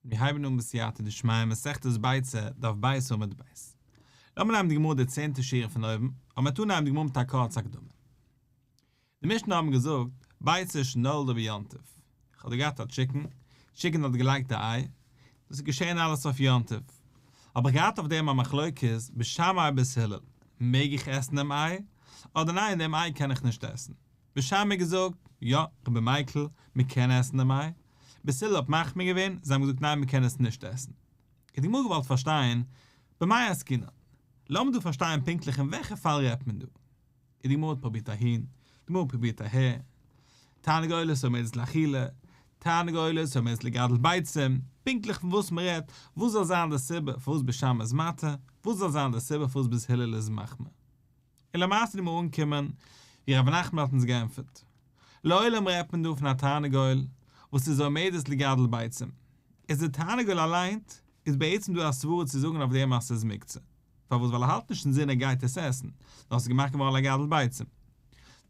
מיר הייבן אן בסייעתא דשמיא מסכת ביצה, דף ב' עמוד ב'. לאמיר נעמען די גמרא די צענטע שורה פון אויבן, אבער מ'וועט אנהייבן די גמרא מיט א קורצע הקדמה. די משנה האבן געזאגט, ביצה שנולדה ביום טוב. איך האב דא געהאט א chicken, chicken האט געלייגט א איי, דאס איז געשען אלעס אויף יום טוב. האב איך געהאט אויף דעם א מחלוקת, בית שמאי בית הלל, מעג איך עסן דעם איי, אדער ניין דעם איי קען איך נישט עסן. בית שמאי געזאגט, יא, כ'בין מיקל, מען קען עסן דעם איי. בית הלל האט מחמיר געווען, זיי האבן געזאגט ניין מען קען עס נישט עסן. האט די גמרא געוואלט פארשטיין, במאי עסקינן? לאמיר דא פארשטיין פונקטליך אין וועלכע פאל רעדט מען דא. און די גמרא האט פרובירט אהין, די גמרא האט פרובירט אהער. תרנגולת העומדת לאכילה, תרנגולת העומדת לגדל ביצים, פונקטליך פון וואס מען רעדט, וואס זאל זיין די סיבה פארוואס בית שמאי איז מתיר, וואס זאל זיין די סיבה פארוואס בית הלל איז מחמיר. און למעשה איז מיר אנגעקומען ווי רב נחמן האט אונז געענטפערט, לעולם רעדט מען דא פון א תרנגול וואס איז עומדת לגדל ביצים, איז די תרנגול אליין איז בעצם דא א סברה צו זאגן אויף דעם אז ס'איז מוקצה, פארוואס ווייל ער האלט נישט אין זין ער גייט עס עסן, נאר ס'איז געמאכט געווארן לגדל ביצים.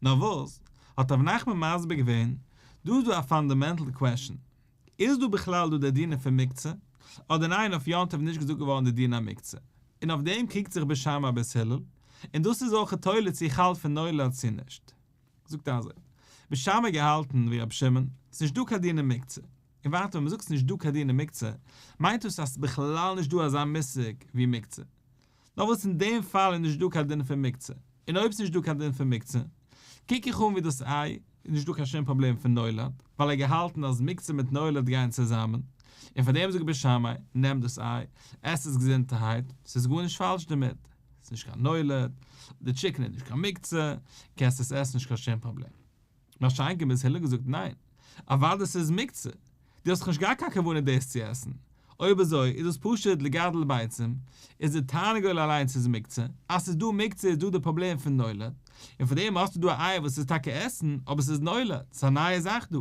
נאר וואס, האט רב נחמן מסביר געווען, דא איז דא א fundamental question, איז דא בכלל דא די דינא פון מוקצה, אדער ניין אויף יום טוב איז נישט געזאגט געווארן די דין המוקצה, און אויף דעם קריגט זיך בית שמאי בית הלל, און דאס איז אויך תולה צו איך האלט פון נולד צו נישט. זאגט ער אזוי, בית שמאי געהאלטן ווי רבי שמעון, ס'איז נישט דא קיין דין המוקצה, און ווייטער ווען מ'זאגט ס'איז נישט דא קיין דין המוקצה, מיינט דאס אז ס'איז בכלל נישט דא אזא מושג ווי מוקצה. נאר וואס אין דעם פאל איז נישט דא קיין דין פון מוקצה, און אויב ס'איז נישט דא קיין דין פון מוקצה, קוק איך אן ווי דאס איי, איז נישט דא קיין שום פראבלעם פון נולד, ווייל ער האט געהאלטן אז מוקצה מיט נולד גייען צוזאמען, און פאר דעם זאגט בית שמאי, נעם דאס איי, עס עס געזונטערהייט, ס'איז גארנישט פאלש דערמיט, ס'איז נישט קיין נולד, די chicken איז נישט קיין מוקצה, קענסט עס עסן נישט קיין שום פראבלעם. מה שאין כן בית הלל געזאגט ניין, אוודאי ס'איז מוקצה, דו האסט דאך נישט געהאט קיין כוונה דאס צו עסן, אויב אזוי איז דאס פשוט לגדל ביצים, איז די תרנגול אליינס איז מוקצה, אז ס'איז דא מוקצה איז דא די פראבלעם פון נולד, און פאר דעם האסטו דא א איי וואס איז טאקע עסן אבער ס'איז נולד, ס'איז א נייע זאך דא,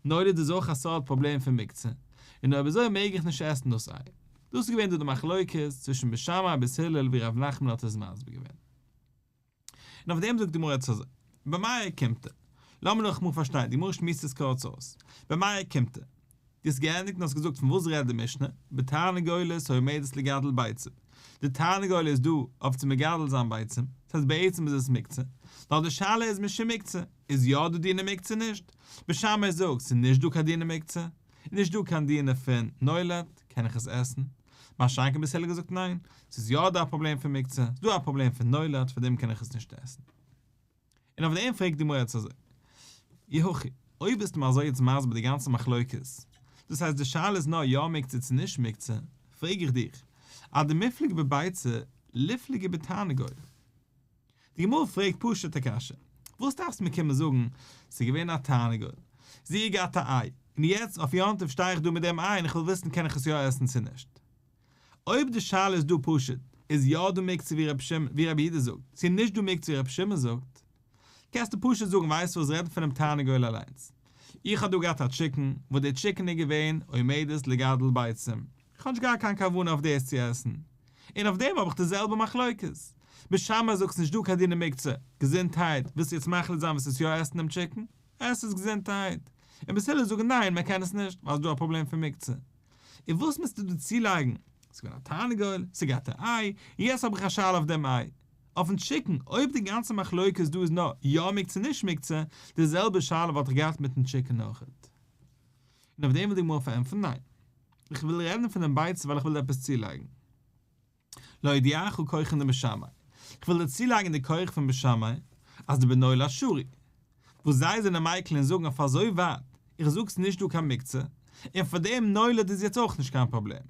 נולד איז אויך א סארט פראבלעם פון מוקצה, און אויב אזוי מעג איך נישט עסן דאס איי. דאס איז געווען דא די מחלוקת צווישן בית שמאי בית הלל ווי ר' נחמן האט עס מסביר געווען. און אויף דעם זאגט די גמרא יעצט אזוי, במאי אוקימתא, לאמיר נאכאמאל פארשטיין, די גמרא שמועסט עס קורץ אויס, במאי אוקימתא, דו האסט געענדיגט און האסט געזאגט פון וואס רעדט די משנה, בתרנגולת העומדת לגדל ביצים, די תרנגולת איז דא אויף צו מגדל זיין ביצים, דאס הייסט בעצם איז עס מוקצה, נאר די שאלה איז משום מוקצה, איז יא דא דיני מוקצה נישט? בית שמאי זאגט ס'איז נישט דא קיין דיני מוקצה, איז נישט דא קיין דיני פון נולד, קען איך עס עסן? מה שאין כן בית הלל געזאגט ניין, ס'איז יא דא א פראבלעם פון מוקצה, ס'איז דא א פראבלעם פון נולד, פאר דעם קען איך עס נישט עסן. און אויף דעם פרעגט די גמרא יעצט אזוי, אי הכי, אויב ביסטו מיר אזוי יעצט מסביר די גאנצע מחלוקת, דאס הייסט די שאלה איז נאר יא מוקצה צו נישט מוקצה, פרעג איך דיך, אדמיפלגי בביצה, ליפלגו בתרנגול. די גמרא פרעגט פשוט'ע קשיא, וואס דארפסטו מיר קומען זאגן, ס'איז געווען א תרנגול, זי האט געהאט א איי, און יעצט אויף יום טוב שטיי איך דא מיט דעם איי און איך וויל וויסן קען איך עס יא עסן צו נישט. אויב די שאלה איז דא פשוט, איז יא דא מוקצה ווי רבי יהודה זאגט, צו נישט דא מוקצה ווי רבי שמעון זאגט, קענסטו פשוט זאגן ווייסט וואס רעדן פונעם תרנגול אליינס. איך האב דא געהאט א chicken, וואס די chicken איז געווען עומדת לגדל ביצים, איך האב נישט געהאט קיין כוונה אויף דאס צו עסן, און אויף דעם האב איך די זעלבע מחלוקת. בית שמאי זאגט ס'נישט דא קיין דיני מוקצה, געזונטהייט, ווילסט יעצט מחליט זיין וואס איז יא עסן דעם chicken? עס עס געזונטהייט. און בית הלל זאגן ניין מען קען עס נישט ווייל ס'איז דא א פראבלעם פון מוקצה. און וואס מוזטו דא צולייגן? ס'איז געווען א תרנגול, ס'איז געהאט א איי, און יעצט האב איך א שאלה אויף דעם איי. אויפן chicken, אויב די גאנצע מחלוקת דא איז נאר יא מוקצה נישט מוקצה, די זעלבע שאלה וואלט איך געהאט מיטן chicken אויכעט. און אויף דעם וויל די גמרא פארענטפערן ניין. איך וויל רעדן פון דעם ביצה ווייל איך וויל עפעס צולייגן. להודיעך כחן דבית שמאי, איך וויל דיר צולייגן די כח פון בית שמאי אז דבנולד שרי, וואס זיי זענען מיקל און זאגן אויף אזוי ווייט, איך זאג ס'נישט דא קיין מוקצה, און פאר דעם נולד איז יעצט אויך נישט קיין פראבלעם.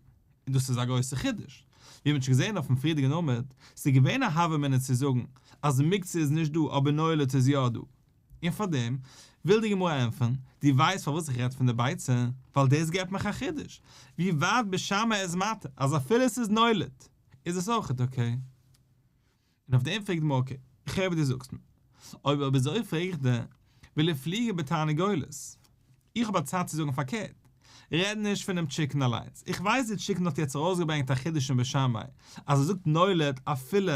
און דאס איז א גרויסע חידוש. ווי מ'האט שוין געזען אויפן פריערדיגן עמוד, ס'איז געווען א הוה אמינא צו זאגן אז מוקצה איז נישט דא אבער נולד איז יא דא. און פאר דעם וויל די גמרא ענטפערן, דו ווייסט פארוואס איך רעד פון די ביצה? ווייל דאס געבט מיך א חידוש, ווי ווייט בית שמאי איז מתיר אז אפילו עס איז נולד איז עס אויכעט okay. און אויף דעם פרעגט די גמרא okay, איך הער וואס דו זאגסט מיר, אויב אבער אזוי פרעג איך דיר, וליפלגו בתרנגולת? איך האב א צד צו זאגן פארקערט, רעד נישט פונעם chicken אליינס, איך ווייס די chicken האט יעצט ארויסגעברענגט א חידוש אין בית שמאי אז ער זאגט נולד אפילו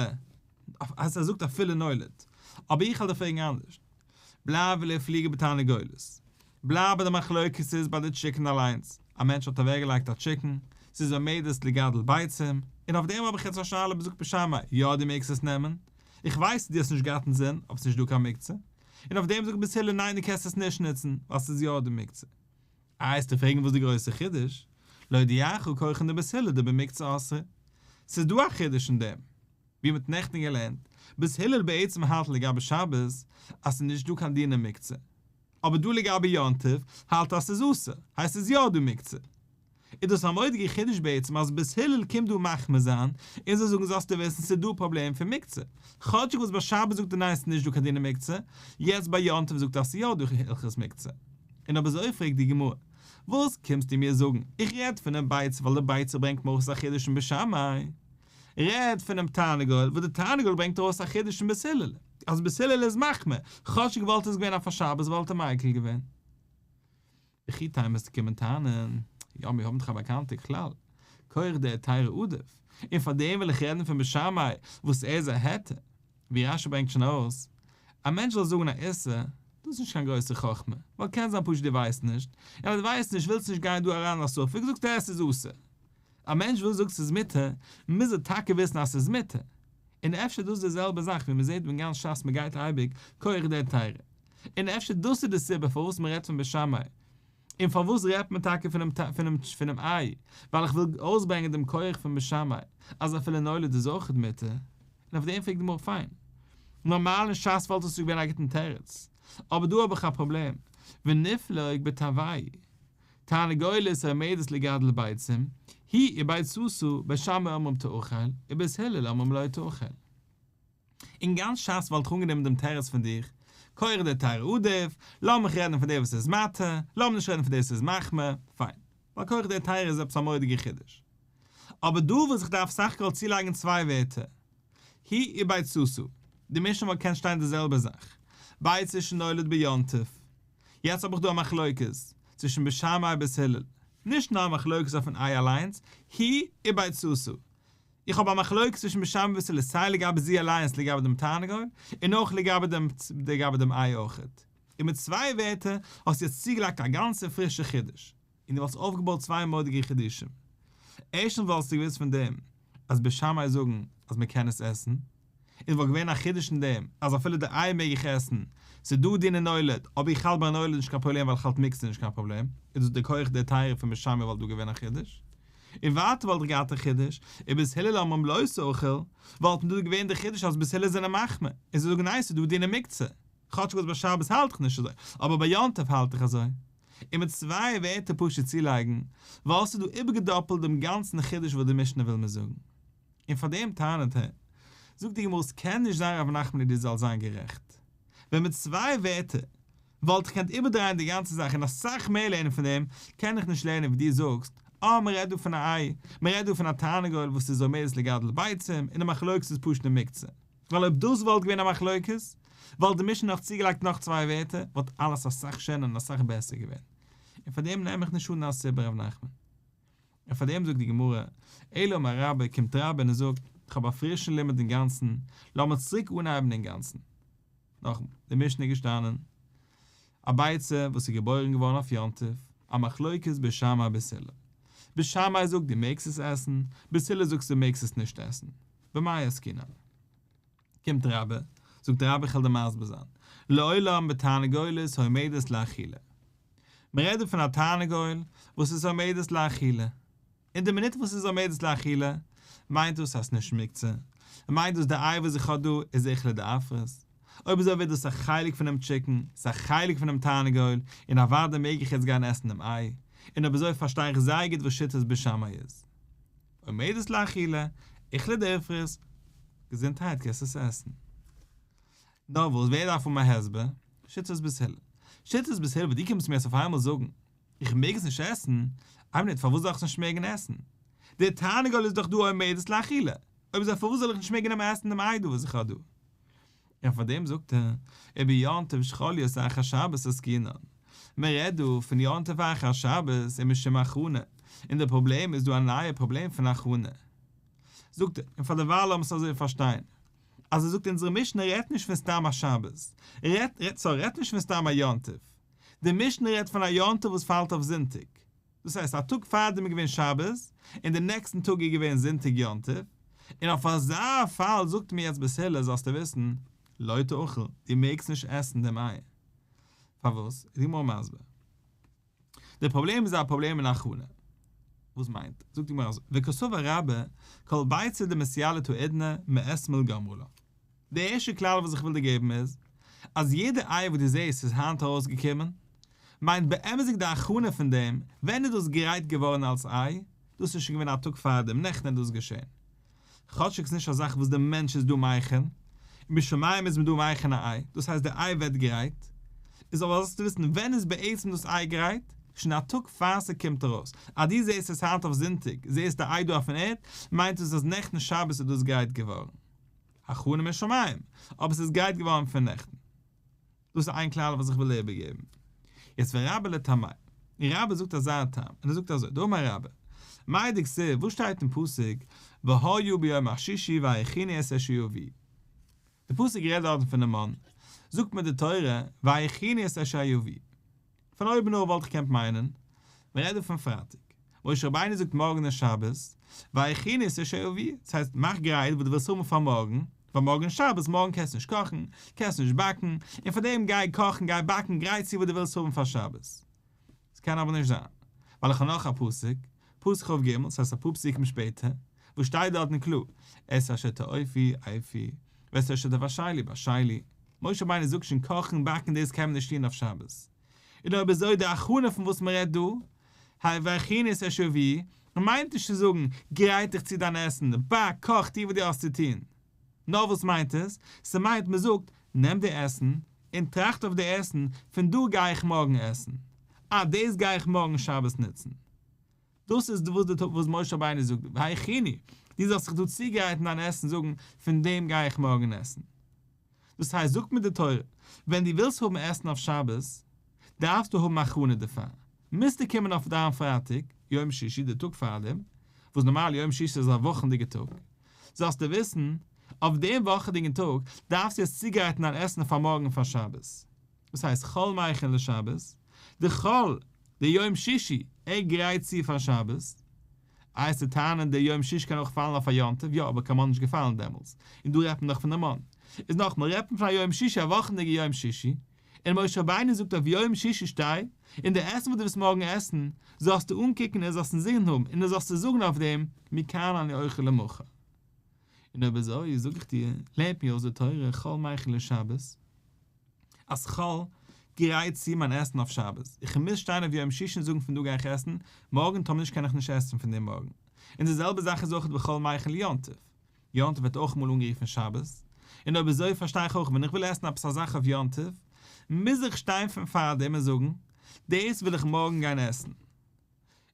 אז ער זאגט אפילו נולד, אבער איך וועל דיר פרעגן אנדערש. בלייב וליפלגו בתרנגולת. בלייב ביי די מחלוקת איז ביי די chicken אליינס. א מענטש האט אוועקגעלייגט א טשיקן, ס'איז עומדת לגדל ביצים, און אויף דעם האב איך יעצט א שאלה זאגט בית שמאי, יא דו מעגסט עס נעמען, איך ווייס דו האסט נישט געהאט אינזין, אבער ס'נישט דא קיין מוקצה, און אויף דעם זאגט בית הלל ניין דו קענסט עס נישט נוצן, ווייל ס'איז יא דא מוקצה. איי וועסטו פרעגן וואס די גרויסע חידוש? להודיעך כחן דבית הלל דבמוקצה אסרי. ס'איז דא א חידוש אין דעם. ווי מ'האט נעכטן געלערנט, בית הלל בעצם האלט לגבי שבת אז ס'איז נישט דא קיין דיני מוקצה. אבער דא לגבי יום טוב האלט אז ס'איז אסור, הייסט ס'איז יא דא מוקצה. איז דאס א מורא'דיגע חידוש בעצם אז בית הלל קומט דא מחמיר זיין און זיי זאגן זאלסטו וויסן ס'איז דא פראבלעם פון מוקצה, כאטשיג וואס ביי שבת זאגט ער ניין ס'איז נישט דא קיין דיני מוקצה, יעצט ביי יום טוב זאגט ער אז ס'איז יא דא הלכות מוקצה. און אויב אזוי פרעגט די גמרא, וואס קומסטו מיר זאגן, איך רעד פונעם ביצה ווייל די ביצה ברענגט מיר ארויס א חידוש אין בית שמאי, רעד פונעם תרנגול וואס די תרנגול ברענגט ארויס א חידוש אין בית הלל, אז בית הלל איז מחמיר, כאטשיג וואלט עס געווען אויף א שבת וואלט ער מיקל געווען. וכי תימא וועסטו קומען טענה'ן, יא מיר האבן דאך א באקאנטע כלל, כח דהיתרא עדיף, און פאר דעם וויל איך רעדן פון בית שמאי וואס ער איז א היתר, ווי רש"י ברענגט שוין ארויס, א מענטש זאל זאגן א איסור, דאס איז נישט קיין גרויסע חכמה, ווייל קען זיין פשוט דו ווייסט נישט, און אז דו ווייסט נישט ווילסטו נישט גיין דא אריין אין א ספק, זאגסטו עס איז אסור. א מענטש וואס זאגט ס'איז מותר, מוז ער טאקע וויסן אז ס'איז מותר. און אפשר דאס איז די זעלבע זאך ווי מ'זעט אין גאנץ ש"ס מ'גייט אייביג כח דהיתרא. און אפשר דאס איז די סיבה פארוואס מ'רעדט פון בית שמאי. און פארוואס רעדט מען טאקע פונעם פונעם איי, ווייל איך וויל אויסברענגען דעם כח פון בית שמאי, אז אפילו נולד איז אויכעט מותר. און אויף דעם פרעגט די גמרא פיין. נארמאל אין ש"ס וואלט עס געווען א גוטן תירוץ. אבער דא האב איך א פראבלעם. וניפלוג בתרווייהו. תרנגולת העומדת לגדל ביצים, היא וביצתה, בית שמאי אומרים תאכל, ובית הלל אומרים לא תאכל. אין גאנץ ש"ס וואלט איך אנגענומען דעם תירוץ פון דיך, כח דהיתרא עדיף, לאמיך רעדן פון דער וואס איז מתיר, לאמיר נישט רעדן פון דער וואס איז מחמיר, פיין. ווייל כח דהיתרא איז עפעס א מורא'דיגע חידוש. אבער דא וואס איך דארף סך הכל צולייגן צוויי ווערטער, היא וביצתה, די משנה וואלט געקענט שטיין די זעלבע זאך, ביצה שנולד ביום טוב. יעצט האב איך דא א מחלוקת צווישן בית שמאי ובית הלל, נישט נאר א מחלוקת אויפן איי אליינס, היא וביצתה. איך האב א מחלוקת צווישן בית שמאי ובית הלל סיי לגבי זי אליינס לגבי דעם תרנגול, און אויך לגבי דעם לגבי דעם איי אויכעט. און מיט צוויי ווערטער האסטו יעצט צוגעלייגט א גאנצע פרישע חידוש. און דו וואלסט אויפגעבויט צוויי מורא'דיגע חידושים. ערשטנס וואלסטו געוואוסט פון דעם אז בית שמאי זאגן אז מען קען עס עסן, און וואלט געווען א חידוש אין דעם אז אפילו די איי מעג איך עסן, ס'איז דא דיני נולד, אבער איך האלט ביי נולד נישט קיין פראבלעם ווייל איך האלט מוקצה נישט קיין פראבלעם, איז דאס די כח דהיתרא פון בית שמאי וואלט דא געווען א חידוש. און ווייטער וואלט איך געהאט א חידוש, ובית הלל אומרים לא תאכל, וואלט דא געווען די חידוש אז בית הלל זענען מחמיר, און זיי זאגן ניין ס'איז דא דיני מוקצה, כאטש וואס ביי שבת האלט איך נישט אזוי, אבער ביי יום טוב האלט איך אזוי. און מיט צוויי ווערטער פשוט צולייגן, וואלסטו דא איבערגעדאפלט דעם גאנצן חידוש וואס די משנה וויל מיר זאגן. און פאר דעם טענה'ט ער, זאגט די גמרא עס קען נישט זיין רב נחמן דו זאלסט זיין גערעכט. ווען מיט צוויי ווערטער וואלט איך געקענט איבערדרייען די גאנצע זאך און אסאך מער לערנען פון דעם, קען איך נישט לערנען ווי דו זאגסט, אה מען רעדט דא פון א איי, מען רעדט דא פון א תרנגול וואס איז עומדת לגדל ביצים, און די מחלוקת איז פשוט אין מוקצה. ווייל אויב דאס וואלט געווען א מחלוקת, וואלט די משנה נאך צוגעלייגט נאך צוויי ווערטער, וואלט אלעס אסאך שענער און אסאך בעסער געווען. און פאר דעם נעם איך נישט אן א סיבה ר' נחמן. און פאר דעם זאגט די גמרא, אלא אמר רבה, קומט רבה און ער זאגט, איך האב א פרישן לימוד אינגאנצן, לאמיר צוריק אנהייבן אינגאנצן. נאכאמאל, די משנה איז געשטאנען, א ביצה וואס איז געבוירן געווארן אויף יום טוב, א מחלוקת בית שמאי בית הלל. בית שמאי זאגט דו מעגסט עס עסן, בית הלל זאגט דו מעגסט עס נישט עסן. במאי עסקינן? קומט רבה, זאגט רבה איך וועל דיר מסביר זיין, לעולם בתרנגולת העומדת לאכילה. מען רעדט דא פון א תרנגול וואס איז עומדת לאכילה. אין די מינוט וואס ס'איז עומדת לאכילה, מיינט דאס אז ס'נישט מוקצה, מיינט דאס די איי וואס איך האב דא איז אוכלא דאפרת. אויב אזוי ווערט דאס א חלק פונעם טשיקן, ס'איז א חלק פונעם תרנגול, און אוודאי מעג איך יעצט גיין עסן דעם איי. און אויב אזוי פארשטיי איך זייער גוט וואס שיטת בית שמאי איז. עומדת לאכילה, אוכלא דאפרת, געזונטהייט קענסט עס עסן. נאר וואס, ווער דארף האבן א הסבר? שיטת בית הלל. שיטת בית הלל וואס דו קומסט מיר יעצט אויף איינמאל זאגן, איך מעג עס נישט עסן, איין מינוט פארוואס זאל איך עס נישט מעגן עסן? דער תרנגול איז דאך דא עומדת לאכילה, אויב אזוי פארוואס זאל איך נישט מעגן נעמען עסן דעם איי דא וואס איך האב דא? און פאר דעם זאגט ער, וביום טוב שחל להיות אחר שבת עסקינן. מען רעדט דא פון יום טוב אחר שבת ומשום הכנה, און דער פראבלעם איז דא א נייע פראבלעם פון הכנה. זאגט ער, און פאר דערווייל לאמיר עס אזוי פארשטיין, אז ער זאגט אונזערע משנה רעדט נישט פון סתם א שבת, רעדט, סארי, רעדט נישט פון סתם א יום טוב, די משנה רעדט פון א יום טוב וואס פאלט אויף זונטאג. דאס הייסט א טאג פארדעם איז געווען שבת, און די נעקסטן טאג איז געווען זונטאג יום טוב, און אויף אזא פאל זאגט מיר יעצט בית הלל זאלסטו וויסן, לא תאכל, דו מעגסט נישט עסן דעם איי. פארוואס? איז די גמרא מסביר. די פראבלעם איז א פראבלעם אין הכנה. וואס מיינט? זאגט די גמרא אזוי, וקסבר רבה, כל ביצה דמתיליתא האידנא, מאתמול גמרה לה. די ערשטע כלל וואס איך וויל דיר געבן איז, אז יעדע איי וואס דו זעסט איז היינט ארויסגעקומען, מיינט באמת'דיג די הכנה פון דעם, ווען איז דאס גרייט געווארן אלס איי? דאס איז שוין געווען א טאג פארדעם, נעכטן איז דאס געשען. כאטשיג ס'נישט א זאך וואס די מענטש איז דא מכין, און משמים איז מען דא מכין א איי, דאס הייסט די איי ווערט גרייט, איז אבער זאלסטו וויסן ווען איז בעצם דאס איי גרייט? שוין א טאג פאר ס'קומט ארויס, אז דו זעסט עס היינט אויף זונטאג, זעסט די איי דא אויפן ערד, מיינט דאס אז נעכטן שבת איז דאס גרייט געווארן. הכנה משמים, אבער ס'איז גרייט געווארן פון נעכטן. דאס איז איין כלל וואס איך וויל איבערגעבן. יעצט ורבה לטעמיה. און רבה זאגט אזא טעם, און ער זאגט אזוי, דאמר רבה, מאי דכתיב, וואס שטייט אין פסוק, והיה ביום השישי ויכינו את אשר יביאו. די פסוק רעדט דארטן פונעם מן, זאגט מיר די תורה, ויכינו את אשר יביאו. פון אויבן אויף וואלט איך געקענט מיינען, מען רעדט דא פון פרייטאג. משה רבינו זאגט מארגן איז שבת, ויכינו את אשר יביאו, דאס הייסט מאך גרייט וואס דו ווילסט האבן פאר מארגן, ווייל מארגן איז שבת, מארגן קענסטו נישט קאכן, קענסט נישט באקן, און פאר דעם גיי קאכן, גיי באקן, גרייט צו וואס דו ווילסט האבן פאר שבת. עס קען אבער נישט זיין, ווייל איך האב נאך א פסוק, פסוק כ"ג, דאס הייסט אפאר פסוקים שפעטער, וואס שטייט דארטן קלאר, את אשר תאפו אפו, ואת אשר תבשלו בשלו. משה רבינו זאגט שוין קאכן באקן דאס קען מען נישט טון אויף שבת. און אויב אזוי די הכנה פון וואס מען רעדט דא, היי ויכינו את אשר יביאו, מיינט נישט צו זאגן, גרייט דיך צו דיין עסן, באק, קאך, טו וואס דו האסט צו טון. נאר וואס מיינט עס? ס'מיינט מען זאגט, נעם די עסן, און טראכט אויף די עסן, פון דא גיי איך מארגן עסן. אה, דאס גיי איך מארגן שבת נוצן. דאס איז וואס די וואס משה רבינו זאגט, ויכינו, דו זאלסט זיך דא צוגרייטן דיין עסן זאגן, פון דעם גיי איך מארגן עסן. דאס הייסט, זאגט מיר די תורה, ווען דו ווילסט האבן עסן אויף שבת, דארפסטו האבן הכנה דערפאר. מוזטו קומען אויף דיין פרייטאג, יום שישי, די טאג פארדעם, וואס נארמאל יום שישי איז א וואכנדיגע טאג, זאלסטו וויסן, אויף דעם וואכעדיגן טאג, דארפסטו יעצט צוגרייטן דיין עסן פאר מארגן פאר שבת. דאס הייסט חול מכין לשבת, די חול, די יום שישי, ער גרייט צו פאר שבת. איי וועסטו טענה'ן די יום שישי קען אויך פאלן אויף א יום טוב, יא אבער קיין מן נישט געפאלן דעמאלטס, און דא רעדט מען דאך פון די מן. איז נאכמאל רעדט מען פון א יום שישי א וואכענדיגע יום שישי, און משה רבינו זאגט אויף יום שישי שטיי, און די עסן וואס דו וועסט מארגן עסן, זאלסטו אנקוקן און זאלסט אינזין האבן, און דו זאלסט זאגן אויף דעם, מכאן אני אוכל למחר. און אויב אזוי זאג איך דיר, לערנט מיר אויס די תורה חול מכין לשבת, אז חול גרייט צו מיין עסן אויף שבת, איך מוז שטיין אויף יום שישי און זאגן פון דא גיי איך עסן, מארגן טאמער נישט קען איך נישט עסן פון דעם מארגן. און די זעלבע זאך איז אויך בחול מכין ליום טוב. יום טוב ווערט אויך אמאל אנגערופן שבת, און אויב אזוי פארשטיי איך אויך ווען איך וויל עסן עפעס א זאך אויף יום טוב, מוז איך שטיין פון פארדעם און זאגן, דאס וויל איך מארגן גיין עסן.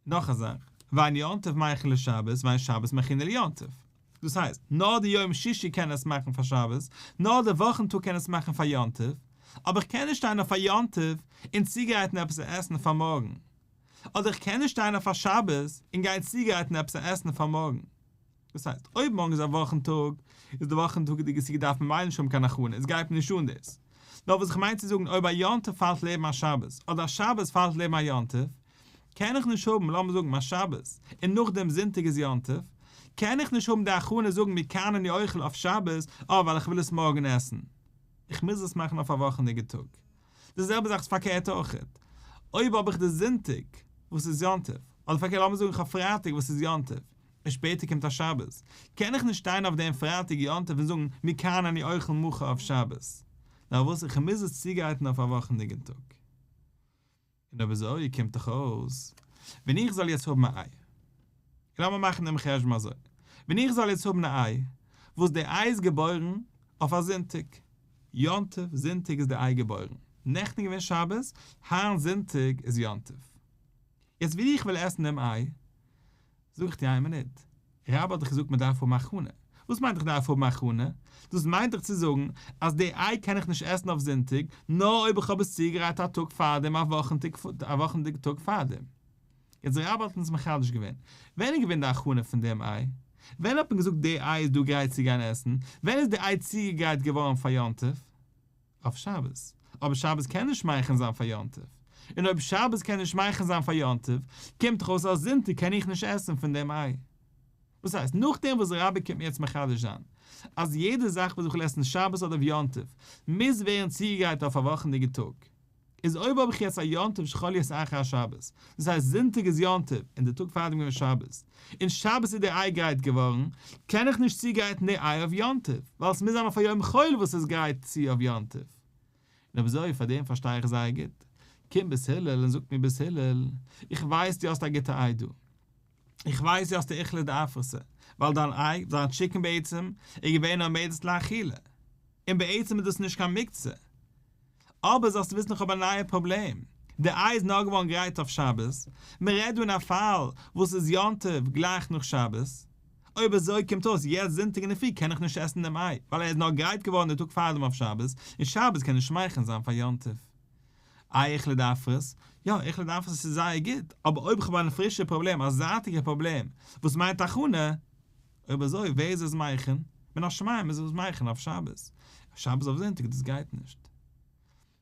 נאך א זאך, ואין יום טוב מכין לשבת ואין שבת מכינה ליום טוב. דאס הייסט, נאר די יום שישי קען עס מאכן פאר שבת, נאר די וואכן טאג קען עס מאכן פאר יום טוב, אבער איך קען נישט שטיין אויף א יום טוב און צוגרייטן עפעס א עסן פאר מארגן. אדער איך קען נישט שטיין אויף א שבת און גיין צוגרייטן עפעס א עסן פאר מארגן. דאס הייסט, אויב מארגן איז א וואכן טאג, איז די וואכן טאג'דיגע סוגיא דארף מען ממילא נישט האבן קיין הכנה, עס גייט מיר נישט אן דאס. נאר וואס איך מיין צו זאגן, אויב א יום טוב פאלט לעבן א שבת, אדער א שבת פאלט לעבן א יום טוב, קען איך נישט האבן, לאמיר זאגן, מיין שבת, און נאכדעם זונטאג איז יום טוב, קען איך נישט האבן די הכנה זאגן מכאן אני אוכל אויף שבת, אה, ווייל איך וויל עס מארגן עסן. איך מוז עס מאכן אויף א וואכנדיגע טאג. די זעלבע זאך איז פארקערט אויכעט. אויב האב איך די זונטאג וואס איז יום טוב, אדער פארקערט לאמיר זאגן איך האב פרייטאג וואס איז יום טוב, און שפעטער קומט א שבת, קען איך נישט שטיין אויף דעם פרייטאג יום טוב און זאגן מכאן אני אוכל מחר אויף שבת. נאר וואס איך מוז עס צוגרייטן אויף א וואכנדיגן טאג. און אויב אזוי קומט דאך אויס, ווען איך זאל יעצט האבן א איי, לאמיר מאכן דעם חשבון אזוי, ווען איך זאל יעצט האבן א איי, וואס די איי איז געבוירן אויף א זונטאג, יום טוב זונטאג איז די איי געבוירן, נעכטן איז געווען שבת, היינט זונטאג איז יום טוב. יעצט ווען איך וויל עסן דעם איי, זאג איך דיר איין מינוט, רבה האט דאך געזאגט מען דארף האבן הכנה, וואס מיינט איך דארף האבן הכנה? דאס מיינט דאך צו זאגן אז די איי קען איך נישט עסן אויף זונטאג נאר אויב איך האב עס צוגעגרייט א טאג פארדעם א וואכנדיגע טאג פארדעם. יעצט רבה האט אונז מחדש געווען, ווען איז געווען די הכנה פון דעם איי? ווען האט מען געזאגט די איי איז דא גרייט צו גיין עסן? ווען איז די איי צוגעגרייט געווארן פאר יום טוב? אויף שבת, אבער שבת קען נישט מכין זיין פאר יום טוב. און אויב שבת קען נישט מכין זיין פאר יום טוב, קומט דאך אויס אז זונטאג קען איך נישט עסן פון דעם איי. וואס הייסט, נאכדעם וואס רבה קומט מיר יעצט מחדש זיין, אז יעדע זאך וואס איך וויל עסן שבת אדער יום טוב, מוז ווערן צוגעגרייט אויף א וואכענדיגע טאג. איז אויב האב איך יעצט א יום טוב שחל להיות אחר השבת, דאס הייסט זונטאג איז יום טוב און די טאג פארדעם געווען שבת, און שבת איז די איי גרייט געווארן, קען איך נישט צוגרייטן די איי אויף יום טוב, ווייל עס מוז זיין אויף א יום חול וואס איז גרייט צו אויף יום טוב. און אויב אזוי פאר דעם פארשטיי איך זייער גוט. קומט בית הלל און זאגט מיר בית הלל, איך ווייס דו האסט א גוטע איי דא, איך ווייס דו האסט א אוכלא דאפרתא, ווייל דיין איי, דיין טשיקן בעצם, איז געווען עומדת לאכילה, און בעצם איז דאס נישט קיין מוקצה. אבער זאלסטו וויסן איך האב א נייע פראבלעם, די איי איז נאר געווארן גרייט אויף שבת, מען רעדט דא אין א פאל וואס איז יום טוב גלייך נאך שבת, אויב אזוי קומט אויס יעצט זונטאג אינדערפרי קען איך נישט עסן דעם איי, ווייל ער איז נאר גרייט געווארן די טאג פארדעם אויף שבת, און שבת קען נישט מכין זיין פאר יום טוב. איי אוכלא דאפרת? יא, אוכלא דאפרת איז זייער גוט, אבער אויב איך האב א פרישע פראבלעם, א זייטיגע פראבלעם, וואס מיינט הכנה, אויב אזוי ווער איז עס מכין? מן השמים איז עס מכין אויף שבת, שבת אויף זונטאג דאס גייט נישט.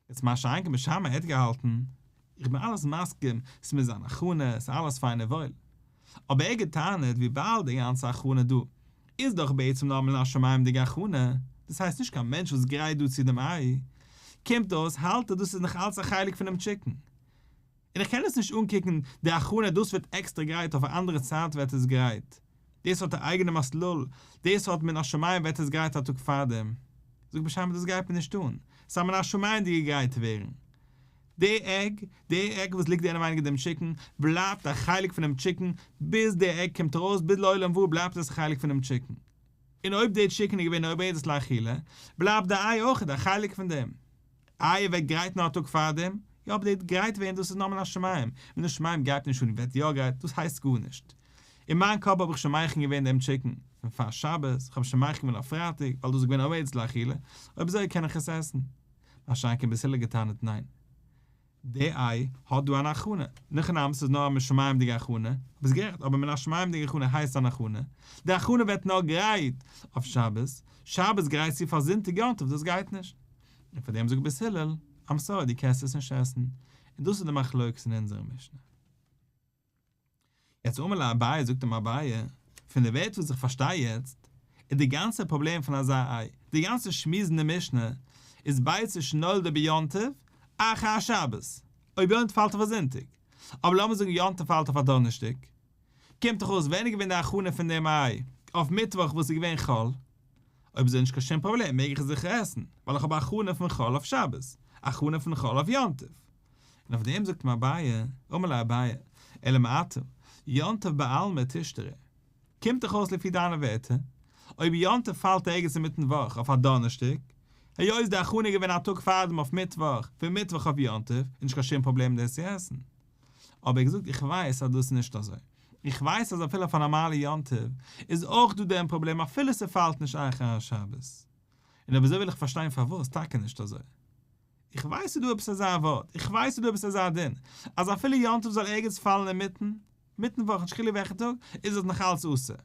יעצט מה שאין כן בית שמאי האט געהאלטן, איך בין אלעס מסכים, ס'מוז זיין הכנה, ס'איז אלעס פיין און וואויל. אבער ער האט געטענה'ט וויבאלד די גאנצע הכנה דא איז דאך בעצם נאר מן השמים'דיגע הכנה, דאס הייסט נישט קיין מענטש וואס גרייט דא צו דעם איי, קומט אויס האלט ער דאס איז נאך אלץ א חלק פונעם טשיקן. און איך קען עס נישט אנקוקן די הכנה דאס ווערט עקסטער גרייט אויף א אנדערע צייט ווערט עס גרייט, דאס האט א אייגענע מסלול, דאס האט מן השמים ווערט עס גרייט א טאג פארדעם, זאגט בית שמאי דאס גייט מיר נישט אן, ס'איז א מן השמים'דיגע גרייט ווערן. די egg, די egg וואס ליגט אינעווייניג אין דעם טשיקן, בלייבט א חלק פונעם טשיקן ביז די egg קומט ארויס, ביז לעולם ועד בלייבט עס א חלק פונעם טשיקן. און אויב די טשיקן איז געווען עומדת לאכילה, בלייבט די איי אויך א חלק פון דעם. איי ער ווערט גרייט נאר א טאג פארדעם? יא אבער די גרייט ווערן דאס איז נאר מן השמים, מן השמים גייט נישט אן ווערט יא גרייט דאס הייסט גארנישט. אין מיין קאפ האב איך שוין מכין געווען דעם טשיקן פון פאר שבת, איך האב שוין מכין געווען אויף פרייטאג ווייל דאס איז געווען עומדת לאכילה, אויב אזוי קען איך עס עסן. מה שאין כן בית הלל געטענה'ט ניין. די איי האט דא אן הכנה, אין הכי נמי ס'איז נאר א משמים'דיגע הכנה, ביסט גערעכט, אבער מן השמים'דיגע הכנה הייסט אן הכנה, די הכנה ווערט נאר גרייט אויף שבת, שבת גרייט צו פאר זונטאג יום טוב דאס גייט נישט, און פאר דעם זאגט בית הלל, I'm sorry דו קענסט עס נישט עסן, און דאס איז די מחלוקת אין אונזערע משנה. יעצט אמר ליה אביי זאגט אים אביי, פון די ווערטער וואס איך פארשטיי יעצט, איז די גאנצע פראבלעם פון אזא איי, די גאנצע שמועס אין די משנה, איז ביצה שנולדה ביום טוב, אחר השבת, אויב יום טוב פאלט אויף א זונטאג, אבער לאמיר זאגן יום טוב פאלט אויף א דאנערשטאג, קומט דאך אויס ווען איז געווען די הכנה פון דעם איי, אויף מיטוואך וואס איז געווען חול, אויב איז נישט קיין שום פראבלעם מעג איך עס זיכער עסן, ווייל איך האב א הכנה פון חול אויף שבת, א הכנה פון חול אויף יום טוב. און אויף דעם זאגט אים אביי, אמר ליה אביי, אלא מעתה, יום טוב בעלמא תשתרי. קומט דאך אויס לפי דיינע ווערטער, אויב יום טוב פאלט ערגעץ אינמיטן וואך אויף א דאנערשטאג, היות איז די הכנה געווען א טאג פארדעם אויף מיטוואך, פון מיטוואך אויף יום טוב, איז נישט קיין שום פראבלעם דאס צו עסן. אבער ער האט געזאגט איך ווייס אז דאס איז נישט אזוי. איך ווייס אז אפילו אויף א נארמאלע יום טוב איז אויך דא דעם פראבלעם אפילו ס'פאלט נישט אחר השבת. און אויב אזוי וויל איך פארשטיין פארוואס טאקע נישט אזוי. איך ווייס ס'איז דא עפעס אזא ווארט, איך ווייס ס'איז דא עפעס אזא דין, אז אפילו יום טוב זאל ערגעץ פאלן אינמיטן, מיטן וואך נישט חילוק וועלכע טאג, איז עס נאך אלץ אסור.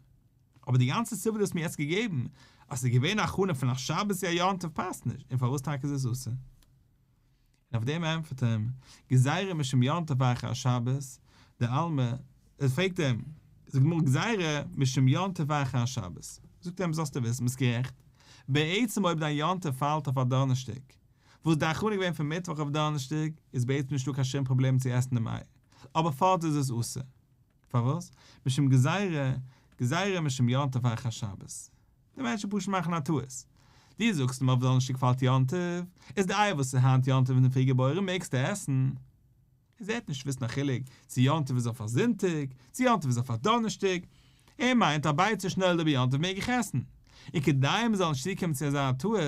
אבער די גאנצע סיבה דו האסט מיר יעצט געגעבן, אז ס'איז געווען א הכנה פון א שבת צו א יום טוב פאסט נישט, און פארוואס טאקע איז עס אסור? און אויף דעם ענטפערט אים, גזירה משום יום טוב אחר השבת, דעלמא, ער פרעגט אים, זאגט די גמרא גזירה משום יום טוב אחר השבת, זאגט ער אים זאלסטו וויסן ביסט גערעכט, בעצם אויב דיין יום טוב פאלט אויף א דאנערשטאג, וואס די הכנה געווען פון מיטוואך אויף דאנערשטאג, איז בעצם נישטא קיין שום פראבלעם צו עסן דעם איי, אבער פארט איז עס אסור. פארוואס? משום גזירה, גזירה משום יום טוב אחר השבת. די מענטשן פשוט מאכן א טעות. דו זאגסט אים אויף דאנערשטאג פאלט יום טוב, איז די איי וואס איז היינט יום טוב אינדערפרי געבוירן מעגסטו עסן. איז ער וועט נישט וויסן א חילוק צו יום טוב איז אויף א זונטאג, צו יום טוב איז אויף א דאנערשטאג. ער מיינט א ביצה שנולדה ביום טוב מעג איך עסן. און כדי מען זאל נישט צוקומען צו אזא טעות,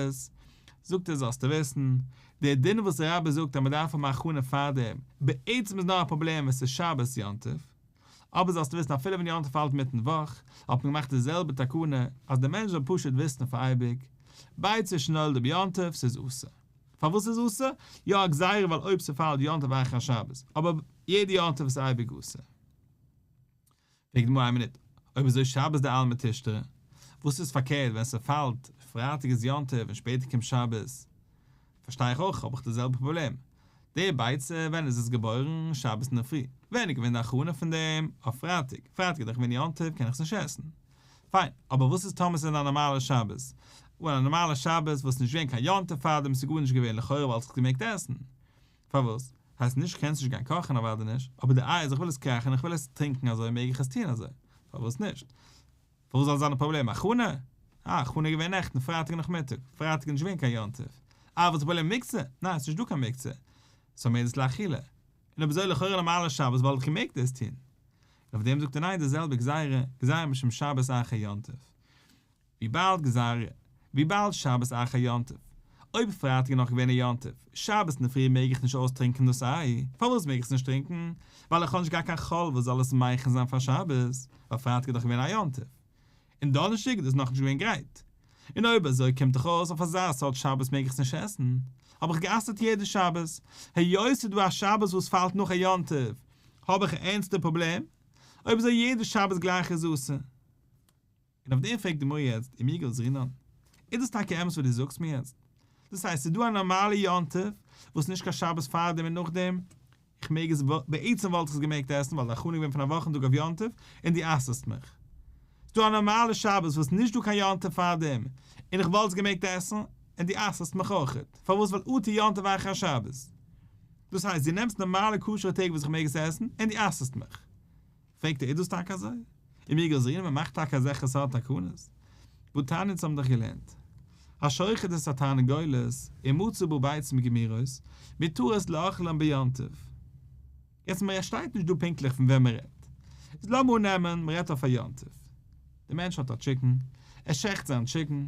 זאגט ער זאלסטו וויסן, דער דין וואס רבה זאגט אז מען דארף האבן א הכנה פארדעם, בעצם איז נאר א פראבלעם ווען ס'איז שבת יום טוב, אבער זאלסטו וויסן אפילו ווען יום טוב פאלט מיטן וואך, האט מען געמאכט די זעלבע תקנה, אז דער מענטש זאל פשוט וויסן פאר אייביג, ביצה שנולדה ביום טוב, ס'איז אסור. פארוואס איז אסור? יא א גזירה ווייל אויב ס'פאלט יום טוב אחר השבת, אבער יעדע יום טוב איז אייביג אסור. פרעגט די גמרא איין מינוט, אויב אזוי שבת דעלמא תשתרי, וואס איז פארקערט ווען ס'פאלט פרייטאג איז יום טוב און שפעטער קומט שבת, פארשטיי איך אויך האב איך די זעלבע פראבלעם. די ביצה, ווען איז עס געבוירן? שבת אינדערפרי. ווען איז געווען די הכנה פון דעם? אויף פרייטאג. פרייטאג איז דאך געווען יום טוב, קען איך עס נישט עסן. פיין, אבער וואס איז טאמער ס'איז א נארמאלע שבת? אן א נארמאלע שבת וואס איז נישט געווען קיין יום טוב פארדעם, ס'איז גארנישט געווען, לכאורה וואלט איך עס געמעגט עסן. פארוואס? הייסט נישט קענסט נישט גיין קאכן אוודאי נישט, אבער די איי אז איך וויל עס קראכן איך וויל עס טרינקן אזוי מעג איך עס טון אזוי, פארוואס נישט? פארוואס זאל זיין א פראבלעם? הכנה? אה, הכנה איז געווען נעכטן פרייטאג נאכמיטאג, פרייטאג איז נישט געווען קיין יום טוב. אה, וואס איז די פראבלעם מוקצה? ניין, ס'איז נישט דא קיין מוקצה. ס'איז עומדת לאכילה. און אויב אזוי לכאורה נארמאלע שבת וואלט איך געמעגט דאס טון. און אויף דעם זאגט ער ניין די זעלבע גזירה, גזירה משום שבת אחר יום טוב. וויבאלד גזירה, וויבאלד שבת אחר יום טוב, אויב פרייטאג איז נאך געווען א יום טוב, שבת אינדערפרי מעג איך נישט אויסטרינקען דאס איי, פארוואס מעג איך עס נישט טרינקען? ווייל איך האב נישט געהאט קיין חול וואס זאל עס מכין זיין פאר שבת, ווייל פרייטאג איז דאך געווען א יום טוב, און דאנערשטאג איז דאס נאכנישט געווען גרייט, און אויב אזוי קומט דאך אויס אויף אזא סארט שבת מעג איך עס נישט עסן, האב איך גע'אסר'ט יעדע שבת, היות ס'איז דא א שבת וואס פאלט נאך א יום טוב, האב איך א ערנסטע פראבלעם, אויב אזוי יעדע שבת גלייך איז אסור. און אויף דעם פרעגט די גמרא יעצט ומי גזרינן, איז דאס טאקע אמת וואס דו זאגסט מיר יעצט? דאס הייסט ס'איז דא א נארמאלע יום טוב וואס נישט קיין שבת פארדעם און נאכדעם, איך מעג עס, בעצם וואלט איך עס געמעגט עסן ווייל די הכנה איז געווען פון א וואכן טאג אויף יום טוב און דו אסר'סט מיך. ס'איז דא א נארמאלע שבת וואס נישט דא קיין יום טוב פארדעם און איך וואלט עס געמעגט עסן און דו אסר'סט מיך אויכעט, פארוואס ווייל אטו יום טוב אחר השבת. דאס הייסט דו נעמסט נארמאלע כשר'ע טעג וואס איך מעג עס עסן און דו אסר'סט מיך. פרעגט ער איז דאס טאקע אזוי? ומי גזרינן מען מאכט טאקע אזעלכע סארט תקנות? והתניא אונז האבן דאך געלערנט השוחט את התרנגולת ומצא בה ביצים גמורות מותרות לאכלן ביום טוב. יעצט מען שטייט נישט דא פונקטליך פון וועם מען רעדט. איז לאמיר אננעמען מען רעדט אויף א יום טוב. דער מענטש האט א טשיקן, ער שעכט זיין טשיקן,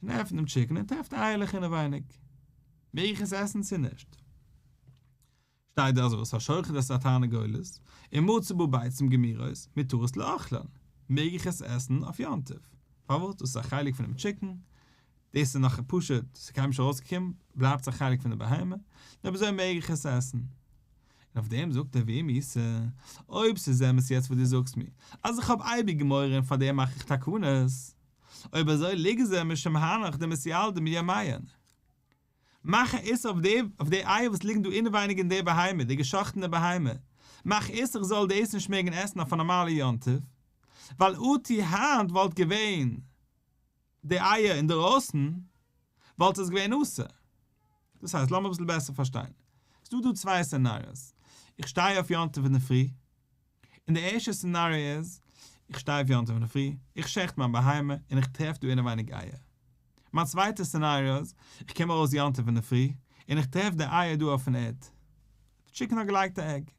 און ער עפנט דעם טשיקן און טרעפט אייערלעך אינעווייניג. מעג איך עס עסן צו נישט? שטייט דא אזוי השוחט את התרנגולת ומצא בה ביצים גמורות מותרות לאכלן, מעג איך עס עסן אויף יום טוב? פארוואס? דאס איז א חלק פונעם טשיקן, דאס איז נאך פשוט, ס'איז קיינמאל נישט ארויסגעקומען, בלייבט עס א חלק פון די בהמה, און אויב אזוי מעג איך עס עסן. און אויף דעם זאגט ער ואם איתא, אויב ס'איז אמת יעצט וואס דו זאגסט מיר, אז איך האב אייביג מורא און פאר דעם מאך איך תקנות, אויב אזוי ליגזור משום הנך דמתילדן ביומיהן. מאך א איסור אויף די אויף די אייער וואס ליגן דא אינעווייניג אין די בהמה, די געשאכטענע בהמה, מאך איסור איך זאל דאס נישט מעגן עסן אויף א נארמאלע יום טוב, ווייל אטו היינט וואלט געווען די אייער אינדערויסן וואלט עס געווען אסור. דאס הייסט, לאמיר אביסל בעסער פארשטיין. ס'דא דא צוויי scenarios. איך שטיי אויף יום טוב אינדערפרי, און די ערשטע scenario איז, איך שטיי אויף יום טוב אינדערפרי, איך שעכט מיין בהמה, און איך טרעף דא אינעווייניג אייער. מיין צווייטע scenario איז, איך קום ארויס יום טוב אינדערפרי, און איך טרעף די אייער דא אויפן ערד. די טשיקן האט געלייגט א egg.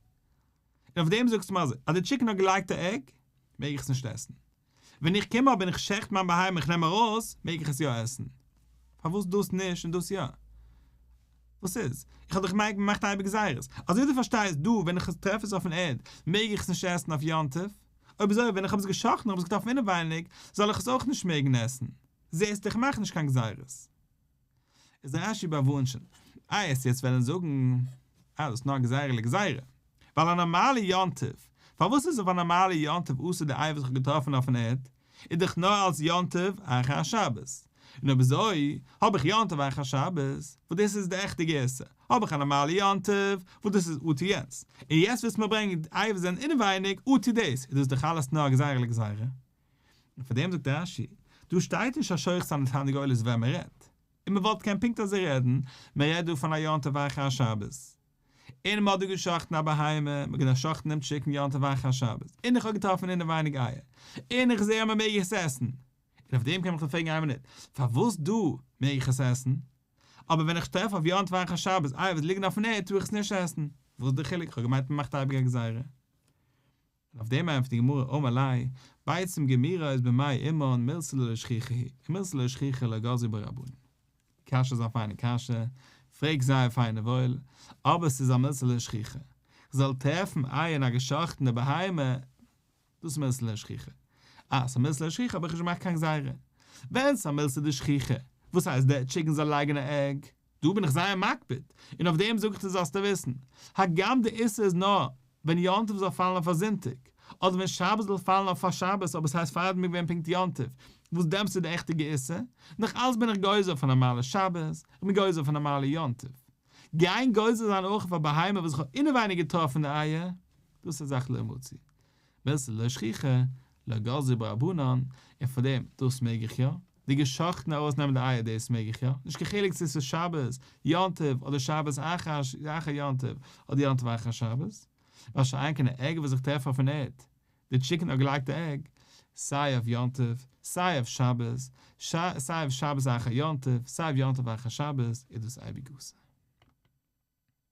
און אויף דעם זאגסטו מיר אזוי, אז די טשיקן האט געלייגט א egg, מעג איך עס נישט עסן. ווען איך קום אבער און איך שעכט מיין בהמה איך נעם ארויס, מעג איך עס יא עסן. פארוואס דאס נישט און דאס יא? וואס איז? איך האב דאך געמיינט מען מאכט אייביג גזירות. אזוי ווי דו פארשטייסט דא ווען איך טרעף עס אויפן ערד מעג איך עס נישט עסן אויף יום טוב, אויב אזוי ווען איך האב עס געשאכטן און האב עס געטראפן אינעווייניג זאל איך עס אויך נישט מעגן עסן? זעסט איך מאך נישט קיין גזירות. איז רש"י באווארנט שוין. איי עסט יעצט וועלן זאגן אז דאס איז נאר גזירה לגזירה. ווייל א נארמאלע יום טוב, פארוואס איז אויף א נארמאלע יום טוב אסור די איי וואס איך האב געטראפן אויפן ערד, איז דאך נאר אלס יום טוב אחר השבת. און אויב אזוי, האב איך יום טוב אחר שבת, וואס דאס איז די עכטע גירסא, האב איך א נארמאלע יום טוב, וואס דאס איז אטו יענץ. און יעצט ווילסטו מיר ברענגען די איי וואס זענען אינעווייניג אטו דאס, איז דאס דאך אלעס נאר גזירה לגזירה. און פאר דעם זאגט רש"י, דא שטייט נישט השוחט את התרנגולת ווען מען רעדט, און מען וואלט געקענט פונקט אזוי רעדן, מען רעדט דא פון א יום טוב אחר השבת, און מען האט דא געשחט'ן א בהמה, מען האט געשחט'ן דעם טשיקן יום טוב אחר השבת, און איך האב געטראפן אינעווייניג אייער, און איך זע אז מען מעג עס עסן, און אויף דעם קען מען מיך פרעגן איין מינוט, פארוואס דא מעג איך עס עסן, אבער ווען איך טרעף אויף יום טוב אחר השבת אייער וואס ליגן אויפן ערד טאר איך עס נישט עסן, וואס איז די חילוק, איך האב געמיינט מען מאכט אייביג א גזירה. און אויף דעם ענטפערט די גמרא אמר ליה, ביצים גמורות במעי אמן מילתא דלא שכיחא היא, ומילתא דלא שכיחא לא גזרו בה רבנן. קשיא איז א פיינע קשיא, פרעג זייער פיין און וואויל, אבער ס'איז א מילתא דלא שכיחא. כ'זאל טרעפן אייער אין א געשאכטענע בהמה, דאס איז מילתא דלא שכיחא. אה, ס'איז א מילתא דלא שכיחא האב איך נישט געמאכט קיין גזירה. ווען ס'איז א מילתא דשכיחא, וואס הייסט די טשיקן זאל לייגן א egg? דא בין איך זייער מקפיד, און אויף דעם זאג איך דיר זאלסטו וויסן, הגם די איסור איז נאר ווען יום טוב זאל פאלן אויף א זונטאג, אדער ווען שבת זאל פאלן אויף א שבת אבער ס'הייסט פארדעם איז געווען פונקט יום טוב, וואס דעמאלטס איז די עכטיגע איסור, נאך אלס בין איך גוזר אויף א נארמאלע שבת, איך בין גוזר אויף א נארמאלע יום טוב. גיין גוזר זיין אויך אויף א בהמה וואס איך האב אינעווייניג געטראפן די אייער, דאס איז א זאך לא מצוי. מילתא לא שכיחא, לא גזרו בה רבנן, און פאר דעם, דאס מעג איך יא, די געשאכטן ארויסנעמען די אייער דאס מעג איך יא, נישט קיין חילוק צו עס איז שבת, יום טוב, אדער שבת אחר יום טוב, אדער יום טוב אחר שבת. מה שאין כן א egg וואס איך טרעף אויפן ערד, די chicken האט געלייגט א egg, סיי אויף יום טוב, סיי אויף שבת, סיי אויף שבת אחר יום טוב, סיי אויף יום טוב אחר שבת, איז דאס אייביג אסור.